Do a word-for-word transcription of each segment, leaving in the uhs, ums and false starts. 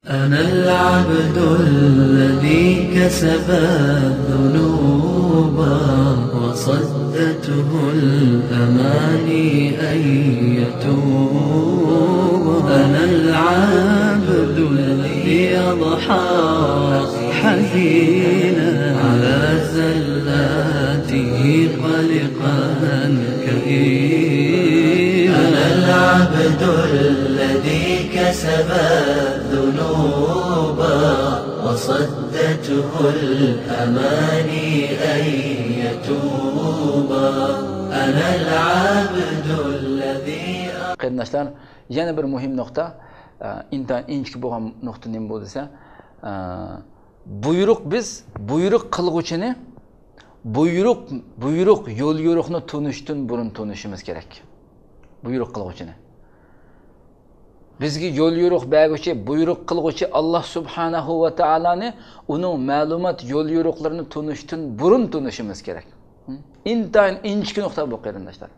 أنا العبد الذي كسب الذنوب وصدته الأماني أن يتوب. أنا العبد الذي أضحى حزينا على زلاته قلقا كئيبا. أنا العبد الذي كسب الذنوب وصدته الأماني أن يتوب. أنا العبد الذي قېرىنداشلار، يەنە بىر مۇھىم نۇقتا، ئە، ئىنتايىن ئىنچىكە بولغان نۇقتا نېمە بولدى دېسە، ئە، بۇيرۇق، بىز بۇيرۇق قىلغۇچىنى، بۇيرۇق، بۇيرۇق، يول يورۇقنى تونۇشتىن بۇرۇن تونۇشىمىز كېرەك. بۇيرۇق قىلغۇچىنى. بىزگە يول يورۇق بەرگۈچى، بۇيرۇق قىلغۇچى ئاللا سۇبھانەھۇ ۋە تائالانى، ئۇنىڭ مەلۇمات يول يورۇقلىرىنى تونۇشتىن بۇرۇن تونۇشىمىز كېرەك. ئىنتايىن ئىنچىكە نۇقتا بۇ، قېرىنداشلار.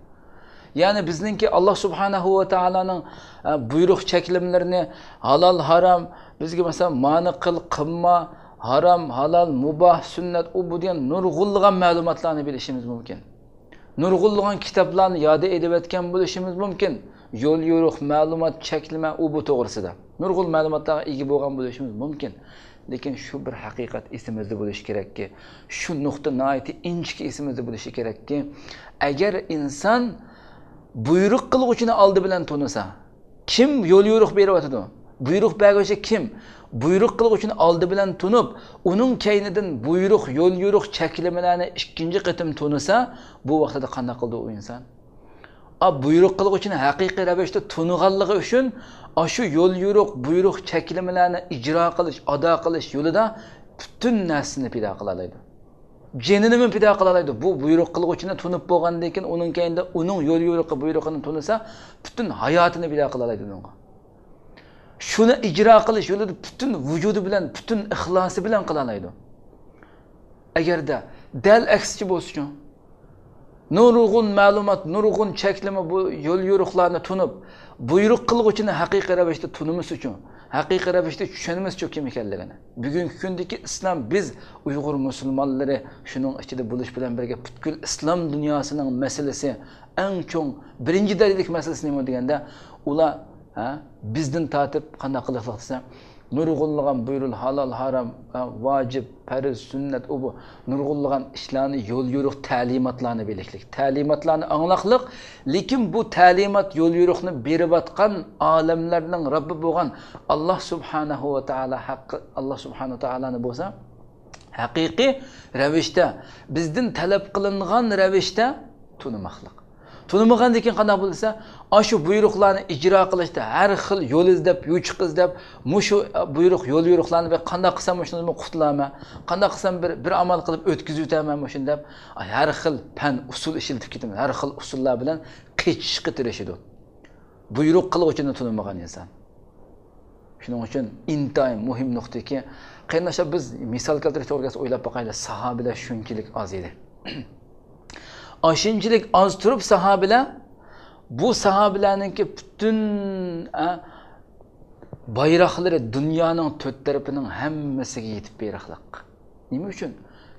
يەنى بىزنىڭكى ئاللا سۇبھانەھۇ ۋە تائالانىڭ، ئە، بۇيرۇق چەكلىمىلىرىنى، ھالال، ھارام، بىزگە مەسىلەن، مانى قىل، قىلما، ھارام، ھالال، مۇباھ، سۈننەت، ئۇ، بۇ دېگەن نۇرغۇنلىغان مەلۇماتلارنى بىلىشىمىز مۇمكىن. نۇرغۇنلىغان كىتابلارنى ياد ئېلىۋەتكەن بولۇشىمىز مۇمكىن. يول يورۇق، مەلۇمات، چەكلىمە، ئۇ، بۇ توغرىسىدا. نۇرغۇن مەلۇماتلارغا ئىگە بولغان بولۇشىمىز مۇمكىن. لېكىن شۇ بىر ھەقىقەت ئېسىمىزدە بولۇشى كېرەككى، شۇ نۇقتا ناھايىتى ئىنچىكە ئېسىمىزدە بولۇشى كېرەككى، ئەگەر ئىنسان بۇيرۇق قىلغۇچىنى ئالدى بىلەن تونۇسا، كىم يول يورۇق بېرىۋاتىدۇ؟ بۇيرۇق بەرگۈچى كىم؟ بۇيرۇق قىلغۇچىنى ئالدى بىلەن تونۇپ، ئۇنىڭ كەينىدىن بۇيرۇق، يول يورۇق چەكلىمىلەرنى ئىككىنچى قېتىم تونۇسا، بۇ ۋاقتىدا قانداق قىلىدۇ ئۇ ئىنسان؟ ئا، بۇيرۇق قىلغۇچىنى ھەقىقىي رەۋىشتە تونۇغانلىقى ئۈچۈن، ئاشۇ يول يورۇق، بۇيرۇق، چەكلىمىلەرنى ئىجرا قىلىش، ئادا قىلىش يولىدا پۈتۈن نەرسىنى پىدا قىلالايدۇ. جېنىنىمۇ پىدا قىلالايدۇ. بۇ بۇيرۇق قىلغۇچىنى تونۇپ بولغاندىن كېيىن، ئۇنىڭ كەينىدە ئۇنىڭ يول يورۇقى، بۇيرۇقىنى تونۇسا، پۈتۈن ھاياتىنى پىدا قىلالايدۇ ئۇنىڭغا. شۇنى ئىجرا قىلىش يولىدا پۈتۈن ۋۇجۇدى بىلەن، پۈتۈن ئىخلاسى بىلەن قىلالايدۇ. ئەگەردە دەل ئەكسىچە بولسىچۇ؟ نۇرغۇن مەلۇمات، نۇرغۇن چەكلىمە، بۇ يول يورۇقلارنى تونۇپ، بۇيرۇق قىلغۇچىنى ھەقىقىي رەۋىشتە تونۇمىسىچۇ؟ ھەقىقىي رەۋىشتە چۈشەنمىسىچۇ كىم ئىكەنلىكىنى؟ بۈگۈنكى كۈندىكى ئىسلام، بىز ئۇيغۇر مۇسۇلمانلىرى، شۇنىڭ ئىچىدە بولۇش بىلەن بىرگە پۈتكۈل ئىسلام دۇنياسىنىڭ مەسىلىسى، ئەڭ چوڭ، بىرىنچى دەرىجىلىك مەسىلىسى نېمە دېگەندە، ئۇلار، ھە، بىزدىن تارتىپ قانداق قىلىقلىق دېسە، نۇرغۇنلىغان بۇيرۇل، ھالال، ھارام، ھە، ۋاجىپ، پەرز، سۈننەت، ئۇ، بۇ، نۇرغۇنلىغان ئىشلارنى، يول يورۇق، تەلىماتلارنى بىلىشلىك، تەلىماتلارنى ئاڭلاقلىق. لېكىن بۇ تەلىمات، يول يورۇقنى بېرىۋاتقان ئالەملەرنىڭ رەببى بولغان ئاللا سۇبھانەھۇ ۋە تائالا ھەققى، ئاللا سۇبھانەھۇ ۋە تائالانى بولسا، ھەقىقىي رەۋىشتە، بىزدىن تەلەپ قىلىنغان رەۋىشتە تونۇماقلىق. تونۇمىغاندىن كېيىن قانداق بولسا، ئاشۇ بۇيرۇقلارنى ئىجرا قىلىشتا ھەر خىل يول ئىزدەپ، يوچۇق ئىزدەپ، مۇشۇ بۇيرۇق، يول يويرۇقلارنى بىر قانداق قىلسام مۇشۇندىن قۇتۇلارمەن، قانداق قىلسام بىر، بىر ئامال قىلىپ ئۆتكۈزۈۋېتەرمەن مۇشۇنى دەپ، ھەر خىل پەن، ئۇسۇل ئىشلىتىپ كېتىمىز، ھەر خىل ئۇسۇللار بىلەن قېچىشقا تىرىشىدۇ. بۇيرۇق قىلغۇچىنى تونۇمىغان ئىنسان. شۇنىڭ ئۈچۈن ئىنتايىن مۇھىم نۇقتىكى، قېرىنداشلار، بىز مىسال كەلتۈرۈش توغرا كەلسە ئويلاپ باقايلى، ساھابىلەر شۇنچىلىك ئاز ئىدى. ئاشۇنچىلىك ئاز تۇرۇپ ساھابىلەر، بۇ ساھابىلەرنىڭكى پۈتۈن، ئە، بايراقلىرى دۇنيانىڭ تۆت تەرىپىنىڭ ھەممىسىگە يېتىپ بايراقلىق. نېمە ئۈچۈن؟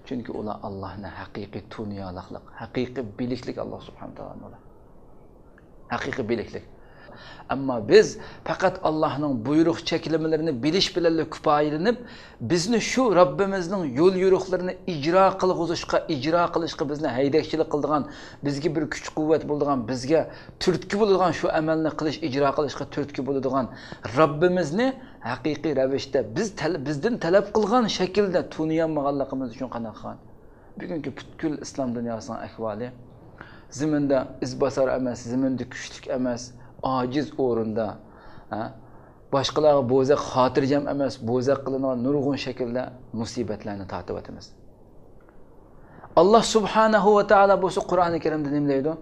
چۈنكى ئۇلار ئاللاھنى ھەقىقىي تونۇيالىقلىق، ھەقىقىي بىلىكلىك ئاللاھ سۇبھانەھۇ ۋە تائالانى ئۇلار. ھەقىقىي بىلىكلىك. ئەمما بىز پەقەت ئاللاھنىڭ بۇيرۇق چەكلىمىلىرىنى بىلىش بىلەنلا كۇپايىلىنىپ، بىزنى شۇ رەببىمىزنىڭ يول يورۇقلىرىنى ئىجرا قىلغۇزۇشقا، ئىجرا قىلىشقا بىزنى ھەيدەكچىلىك قىلىدىغان، بىزگە بىر كۈچ قۇۋۋەت بولىدىغان، بىزگە تۈرتكە بولىدىغان شۇ ئەمەلنى قىلىش، ئىجرا قىلىشقا تۈرتكە بولىدىغان رەببىمىزنى ھەقىقىي رەۋىشتە بىز تەل-، بىزدىن تەلەپ قىلغان شەكىلدە تونۇيالمىغانلىقىمىز ئۈچۈن قانداق قىلغان؟ بۈگۈنكى پۈتكۈل ئىسلام دۇنياسىنىڭ ئەھۋالى، زېمىندا ئىزباسار ئەمەس، زېمىندا كۈچلۈك ئەمەس، ئاجىز ئورۇندا، ھە، باشقىلارغا بوزەك، خاتىرجەم ئەمەس، بوزەك قىلىنغان نۇرغۇن شەكىلدە مۇسىبەتلەرنى تارتىۋاتىمىز. ئاللاھ سۇبھانەھۇ ۋە تائالا بولسا قۇرئانى كەرىمدە نېمە دەيدۇ؟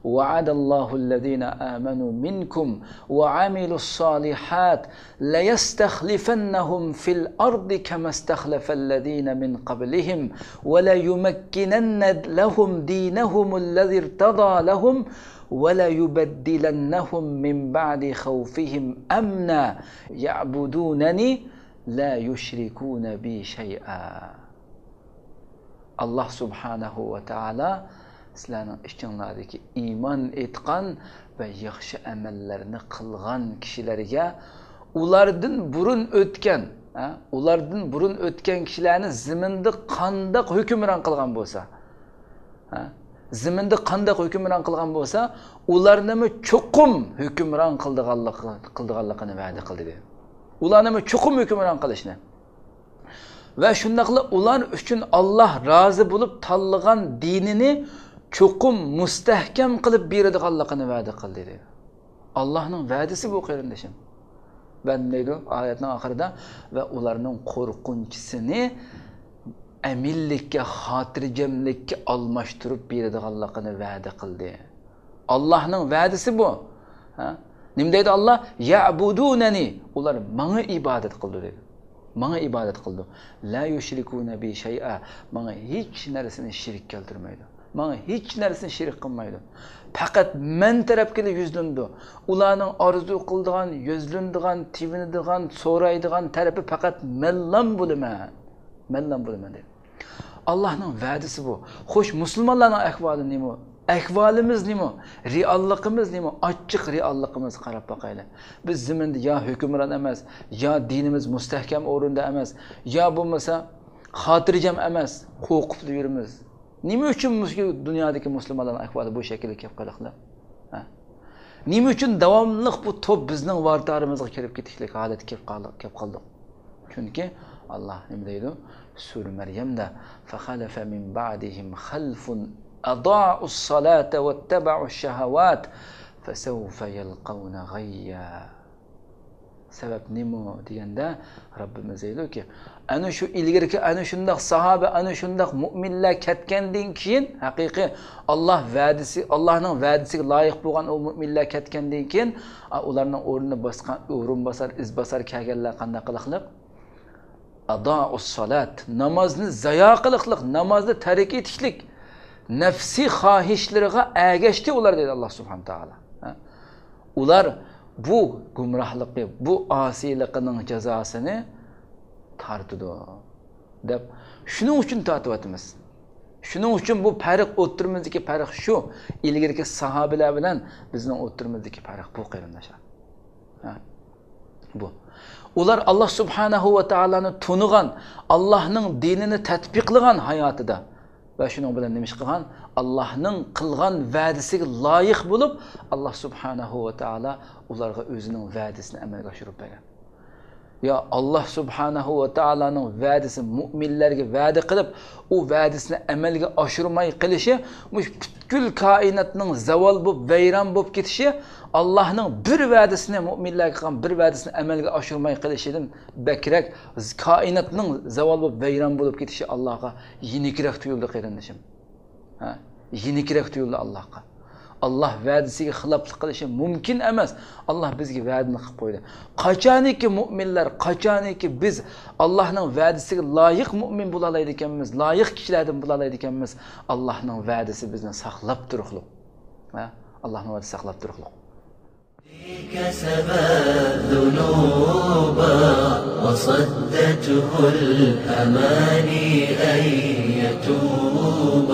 وعد الله الذين آمنوا منكم وعملوا الصالحات ليستخلفنهم في الأرض كما استخلف الذين من قبلهم وليمكنن لهم دينهم الذي ارتضى لهم وليبدلنهم من بعد خوفهم أمنا يعبدونني لا يشركون بي شيئا. ئاللاھ سۇبھانەھۇ ۋە تائالا سىلەرنىڭ ئىچىڭلاردىكى ئىمان ئېيتقان ۋە ياخشى ئەمەللەرنى قىلغان كىشىلەرگە ئۇلاردىن بۇرۇن ئۆتكەن، ھە، ئۇلاردىن بۇرۇن ئۆتكەن كىشىلەرنى زېمىندا قانداق ھۆكۈمران قىلغان بولسا، ھە، زېمىندا قانداق ھۆكۈمران قىلغان بولسا، ئۇلارنىمۇ چوقۇم ھۆكۈمران قىلىدىغانلىقى، قىلىدىغانلىقىنى ۋەدە قىلدى، دېدى. ئۇلارنىمۇ چوقۇم ھۆكۈمران قىلىشنى. ۋە شۇنداقلا ئۇلار ئۈچۈن ئاللاھ رازى بولۇپ تاللىغان دىنىنى چوقۇم مۇستەھكەم قىلىپ بېرىدىغانلىقىنى ۋەدە قىلدى، دېدى. ئاللاھنىڭ ۋەدىسى بۇ، قېرىندىشىم. ۋە نېمە دەيدۇ ئايەتنىڭ ئاخىرىدا؟ ۋە ئۇلارنىڭ قورقۇنچىسىنى ئەمىنلىككە، خاتىرجەملىككە ئالماشتۇرۇپ بېرىدىغانلىقىنى ۋەدە قىلدى. ئاللاھنىڭ ۋەدىسى بۇ. ھە؟ نېمە دەيدۇ ئاللاھ؟ يەئبۇدۇنەنى، ئۇلار ماڭا ئىبادەت قىلىدۇ، دېدى. ماڭا ئىبادەت قىلىدۇ. لا يۇشرىكۇنە بى شەيئا، ماڭا ھېچ نەرسىنى شېرىك كەلتۈرمەيدۇ. ماڭا ھېچ نەرسىنى شېرىك قىلمايدۇ. پەقەت مەن تەرەپكىلا يۈزلىنىدۇ. ئۇلارنىڭ ئارزۇ قىلىدىغان، يۈزلىنىدىغان، تېۋىنىدىغان، سورايدىغان تەرىپى پەقەت مەنلام بولىمەن. مەنلام بولىمەن، دېدى. ئاللاھنىڭ ۋەدىسى بۇ. خوش، مۇسۇلمانلارنىڭ ئەھۋالى نېمە؟ ئەھۋالىمىز نېمە؟ رېئاللىقىمىز نېمە؟ ئاچچىق رېئاللىقىمىزغا قاراپ باقايلى. بىز زېمىندا يا ھۆكۈمران ئەمەس، يا دىنىمىز مۇستەھكەم ئورۇندا ئەمەس، يا بولمىسا خاتىرجەم ئەمەس، قورقۇپلا يۈرىمىز. نېمە ئۈچۈن مۇشۇ دۇنيادىكى مۇسۇلمانلارنىڭ ئەھۋالى بۇ شەكىلگە كەپ قالدى؟ ھە؟ نېمە ئۈچۈن داۋاملىق بۇ توپ بىزنىڭ ۋارتارىمىزغا كىرىپ كېتىشلىك ھالەتكە كېلىپ قال-، كېلىپ قالدۇق؟ چۈنكى ئاللاھ نېمە دەيدۇ؟ سۈرە مەريەمدە، فخلف من بعدهم خلف أضاعوا الصلاة واتبعوا الشهوات فسوف يلقون غيا. سەۋەب نېمە دېگەندە، رەببىمىز دەيدۇكى، ئەنە شۇ ئىلگىرىكى، ئەنە شۇنداق ساھابە، ئەنە شۇنداق مۆمىنلەر كەتكەندىن كېيىن، ھەقىقىي ئاللاھ ۋەدىسى، ئاللاھنىڭ ۋەدىسىگە لايىق بولغان ئۇ مۆمىنلەر كەتكەندىن كېيىن، ئا، ئۇلارنىڭ ئورنىنى باسقان، ئورۇنباسار، ئىزباسار كەلگەنلەر قانداق قىلىقلىق؟ أضاعوا الصلاة، نامازنى زايا قىلىقلىق، نامازنى تەرك ئېتىشلىك، نەپسىي خاھىشلىرىغا ئەگەشتى ئۇلار، دەيدۇ ئاللاھ سۇبھانەھۇ ۋە تائالا. ھە؟ ئۇلار بۇ گۇمراھلىقى، بۇ ئاسىيلىقىنىڭ جازاسىنى تارتىدۇ، دەپ، شۇنىڭ ئۈچۈن تارتىۋاتىمىز. شۇنىڭ ئۈچۈن بۇ پەرق، ئوتتۇرىمىزدىكى پەرق شۇ، ئىلگىرىكى ساھابىلەر بىلەن بىزنىڭ ئوتتۇرىمىزدىكى پەرق بۇ، قېرىنداشلار. ھە؟ بۇ. ئۇلار ئاللاھ سۇبھانەھۇ ۋە تائالانى تونۇغان، ئاللاھنىڭ دىنىنى تەتبىقلىغان ھاياتىدا ۋە شۇنىڭ بىلەن نېمە ئىش قىلغان؟ ئاللاھنىڭ قىلغان ۋەدىسىگە لايىق بولۇپ، ئاللاھ سۇبھانەھۇ ۋە تائالا ئۇلارغا ئۆزىنىڭ ۋەدىسىنى ئەمەلگە ئاشۇرۇپ بەرگەن. يا ئاللاھ سۇبھانەھۇ ۋە تائالانىڭ ۋەدىسى، مۆمىنلەرگە ۋەدە قىلىپ، ئۇ ۋەدىسىنى ئەمەلگە ئاشۇرماي قېلىشى، مۇشۇ پۈتكۈل كائىناتنىڭ زاۋال بولۇپ، ۋەيران بولۇپ كېتىشى، ئاللاھنىڭ بىر ۋەدىسىنى، مۆمىنلەرگە قىلغان بىر ۋەدىسىنى ئەمەلگە ئاشۇرماي قېلىشىدىن بەكرەك، كائىناتنىڭ زاۋال بولۇپ، ۋەيران بولۇپ كېتىشى ئاللاھقا يېنىكرەك تۇيۇلدى، قېرىندىشىم. ھە؟ يېنىكرەك تۇيۇلدى ئاللاھقا. ئاللاھ ۋەدىسىگە خىلاپلىق قىلىشى مۇمكىن ئەمەس. ئاللاھ بىزگە ۋەدىنى قىلىپ قويدى. قاچانكى مۆمىنلەر، قاچانكى بىز ئاللاھنىڭ ۋەدىسىگە لايىق مۆمىن بولالايدىكەنمىز، لايىق كىشىلەردىن بولالايدىكەنمىز، ئاللاھنىڭ ۋەدىسى بىزنى ساقلاپ تۇرۇقلۇق. ھە؟ ئاللاھنىڭ ۋەدىسى ساقلاپ تۇرۇقلۇق. اكتسب الذنوب وصدته الأماني أن يتوب.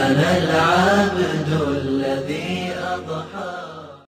أنا العبد